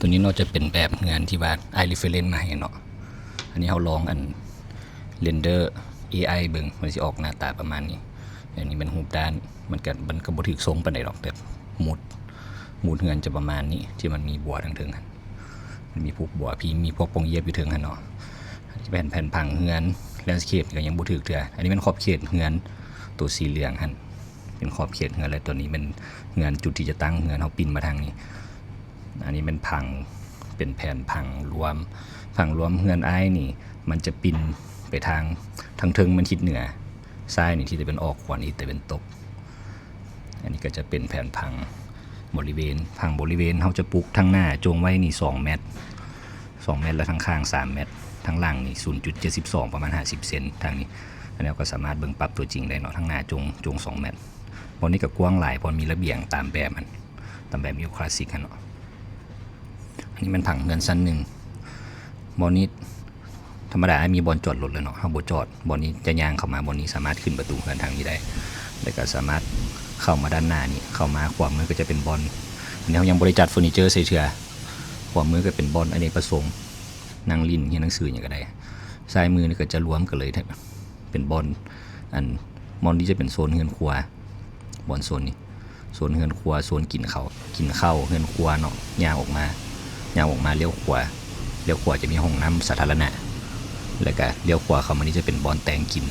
ຕົວນີ້ເນາະ ຈະເປັນແບບເຮືອນທີ່ວ່າອ້າຍ reference ມາໃຫ້ເນາະ. ອັນນີ້ເຮົາລອງອັນ render ເອໄອ ເບິ່ງ ມັນຊິອອກໜ້າຕາປະມານນີ້. ອັນນີ້ແມ່ນຮູບດ້ານ ມັນກະ ມັນກະບໍ່ຖືກຊົງປານໃດດອກ ແຕ່ມູດ ມູດເຮືອນຈະປະມານນີ້ ທີ່ມັນມີບົວທາງເທິງຫັ້ນ ມັນມີພູກບົວ ມີພວກປ່ອງຢຽບຢູ່ເທິງຫັ້ນເນາະ. ອັນນີ້ຈະແມ່ນແຜນຜັງເຮືອນ landscape ກະຍັງບໍ່ຖືກເທື່ອ. ອັນນີ້ແມ່ນຂອບເຂດເຮືອນ ໂຕສີເຫຼືອງຫັ້ນ ເປັນຂອບເຂດເຮືອນ ແລະ ຕົວນີ້ແມ່ນເຮືອນ ຈຸດທີ່ຈະຕັ້ງເຮືອນ ເຮົາປິ່ນມາທາງນີ້. ອັນນີ້ແມ່ນຜັງ ເປັນແຜນຜັງລວມ ຜັງລວມເຮືອນອ້າຍນີ້ ມັນຈະປິ່ນໄປທາງ ທາງເທິງແມ່ນທິດເໜືອ, ຊ້າຍນີ້ທິດຕາເວັນອອກ, ຂວານີ້ທິດຕາເວັນຕົກ. ອັນນີ້ກະຈະເປັນແຜນຜັງບໍລິເວນ ຜັງບໍລິເວນເຮົາຈະປຸກທາງໜ້າຈົ່ງໄວ້ນີ້ສອງແມັດ ສອງແມັດ ແລະ ທາງຂ້າງສາມແມັດ ທາງຫຼັງນີ້ສູນຈຸດເຈັດສິບສອງ ປະມານຫ້າສິບເຊັນ ທາງນີ້. ອັນນີ້ເຮົາກະສາມາດເບິ່ງປັບຕົວຈິງໄດ້ເນາະ ທາງໜ້າຈົ່ງ ຈົ່ງສອງແມັດ. ບ່ອນນີ້ກະກວ້າງຫຼາຍ ເພາະມີລະບຽງຕາມແບບຫັ້ນ ຕາມແບບ neo classic ຫັ້ນເນາະ. ອັນນີ້ແມ່ນຜັງເຮືອນຊັ້ນໜຶ່ງ. ບ່ອນນີ້ທຳມະດາມີບ່ອນຈອດລົດແລ້ວເນາະ ເຮົາບໍ່ຈອດ. ບ່ອນນີ້ຈະຍ່າງເຂົ້າມາ ບ່ອນນີ້ສາມາດຂຶ້ນປະຕູເຮືອນທາງນີ້ໄດ້ ແລະ ກະສາມາດເຂົ້າມາດ້ານໜ້ານີ້ ເຂົ້າມາຂວາມືກະຈະເປັນບ່ອນ ອັນນີ້ເຮົາຍັງບໍ່ໄດ້ຈັດເຟີນີເຈີໃສ່ເທື່ອ. ຂວາມືກະເປັນບ່ອນອະເນກປະສົງ ນັ່ງຫຼິ້ນ ຮຽນໜັງສືຫຍັງກະໄດ້. ຊ້າຍມືນີ້ກະຈະລວມກັນເລີຍ ເປັນບ່ອນ ອັນ ບ່ອນນີ້ຈະເປັນໂຊນເຮືອນຄົວ ບ່ອນໂຊນນີ້ ໂຊນເຮືອນຄົວ ໂຊນກິນເຂົ້າ ກິນເຂົ້າ ເຮືອນຄົວເນາະ. ຍ່າງອອກມາ ຍ່າງອອກມາລ້ຽວຂວາ ລ້ຽວຂວາຈະມີຫ້ອງນ້ຳສາທາລະນະ ແລະ ກະລ້ຽວຂວາເຂົ້າມານີ້ຈະເປັນບ່ອນແຕ່ງກິນ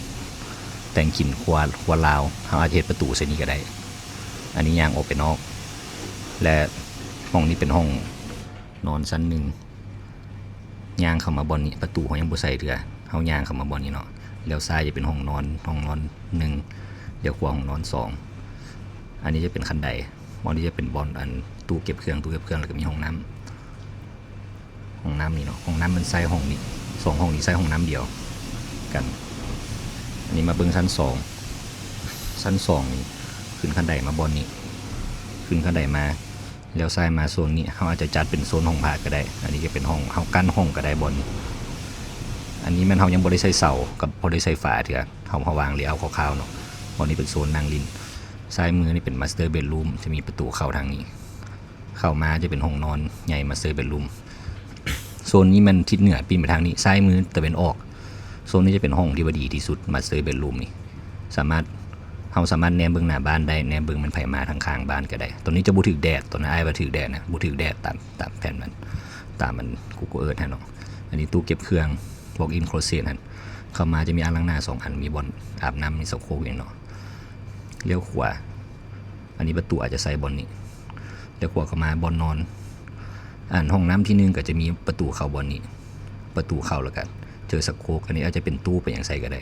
ແຕ່ງກິນຄົວ ຄົວລາວ. ເຮົາອາດຈະເຮັດປະຕູໃສ່ນີ້ກະໄດ້. ອັນນີ້ຍ່າງອອກໄປນອກ ແລະ ຫ້ອງນີ້ເປັນຫ້ອງນອນຊັ້ນໜຶ່ງ. ຍ່າງເຂົ້າມາບ່ອນນີ້ ປະຕູເຮົາຍັງບໍ່ໃສ່ເທື່ອ ເຮົາຍ່າງເຂົ້າມາບ່ອນນີ້ເນາະ. ລ້ຽວຊ້າຍຈະເປັນຫ້ອງນອນ ຫ້ອງນອນໜຶ່ງ ລ້ຽວຂວາຫ້ອງນອນສອງ. ອັນນີ້ຈະເປັນຄັນໄດ ບ່ອນນີ້ຈະເປັນບ່ອນ ອັນ ຕູ້ເກັບເຄື່ອງ ຕູ້ເກັບເຄື່ອງ ແລະ ກະມີຫ້ອງນ້ຳ ຫ້ອງນ້ຳນີ້ເນາະ. ຫ້ອງນ້ຳມັນໃຊ້ຫ້ອງນີ້ ສອງຫ້ອງນີ້ໃຊ້ຫ້ອງນ້ຳດຽວກັນ. ອັນນີ້ມາເບິ່ງຊັ້ນສອງ ຊັ້ນສອງນີ້ຂຶ້ນຄັນໄດມາບ່ອນນີ້ ຂຶ້ນຄັນໄດມາ ລ້ຽວຊ້າຍມາໂຊນນີ້ ເຮົາອາດຈະຈັດເປັນໂຊນຫ້ອງພະກະໄດ້. ອັນນີ້ຈະເປັນຫ້ອງ ເຮົາກັ້ນຫ້ອງກະໄດ້ບ່ອນນີ້. ອັນນີ້ແມ່ນເຮົາຍັງບໍ່ໄດ້ໃສ່ເສົາ ກະບໍ່ໄດ້ໃສ່ຝາເທື່ອ ເຮົາ ເຮົາວາງ layout ຄ່າວໆເນາະ. ບ່ອນນີ້ເປັນໂຊນນັ່ງຫຼິ້ນ. ຊ້າຍມືນີ້ເປັນ master bedroom ຈະມີປະຕູເຂົ້າທາງນີ້ ເຂົ້າມາຈະເປັນຫ້ອງນອນໃຫຍ່ master bedroom. ໂຊນນີ້ແມ່ນທິດເໜືອ ປິ່ນໄປທາງນີ້ ຊ້າຍມືຕາເວັນອອກ. ໂຊນນີ້ຈະເປັນຫ້ອງທີ່ວ່າດີທີ່ສຸດ master bedroom ນີ້ ສາມາດ ເຮົາສາມາດແນມເບິ່ງໜ້າບ້ານໄດ້ ແນມເບິ່ງແມ່ນໃຜມາທາງຂ້າງບ້ານກະໄດ້. ໂຕນີ້ຈະບໍ່ຖືກແດດ ໂຕນັ້ນອ້າຍວ່າຖືກແດດນະ ບໍ່ຖືກແດດ ຕາມ ຕາມແຜນມັນ ຕາມອັນ Google Earth ຫັ້ນເນາະ. ອັນນີ້ຕູ້ເກັບເຄື່ອງ walk-in closet ຫັ້ນ ເຂົ້າມາຈະມີອ່າງລ້າງໜ້າສອງອັນ ມີບ່ອນອາບນ້ຳ ມີຊັກໂຄກຢູ່ເນາະ. ລ້ຽວຂວາ ອັນນີ້ປະຕູອາດຈະໃສ່ບ່ອນນີ້ ລ້ຽວຂວາເຂົ້າມາບ່ອນນອນ. ອັນຫ້ອງນ້ຳທີໜຶ່ງກະຈະມີປະຕູເຂົ້າບ່ອນນີ້ ປະຕູເຂົ້າ ແລະ ກະເຈີຊັກໂຄກ. ອັນນີ້ອາດຈະເປັນຕູ້ເປັນຫຍັງໃສ່ກະໄດ້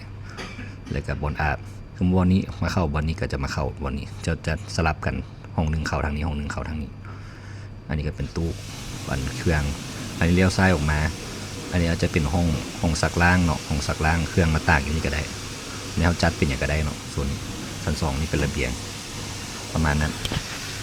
ແລະ ກະບ່ອນອາບ. ສົມມຸດບ່ອນນີ້ມາເຂົ້າບ່ອນນີ້ ກະຈະມາເຂົ້າບ່ອນນີ້ ຈະ ຈະສະຫຼັບກັນ ຫ້ອງໜຶ່ງເຂົ້າທາງນີ້ ຫ້ອງໜຶ່ງເຂົ້າທາງນີ້. ອັນນີ້ກະເປັນຕູ້ ອັນ ເຄື່ອງ. ອັນນີ້ລ້ຽວຊ້າຍອອກມາ ອັນນີ້ອາດຈະເປັນຫ້ອງ ຫ້ອງຊັກລ້າງເນາະ ຫ້ອງຊັກລ້າງ ເຄື່ອງມາຕາກຢູ່ນີ້ກະໄດ້. ແນວຈັດເປັນຫຍັງກະໄດ້ເນາະ. ສ່ວນຊັ້ນສອງນີ້ເປັນລະບຽງ ປະມານນັ້ນ.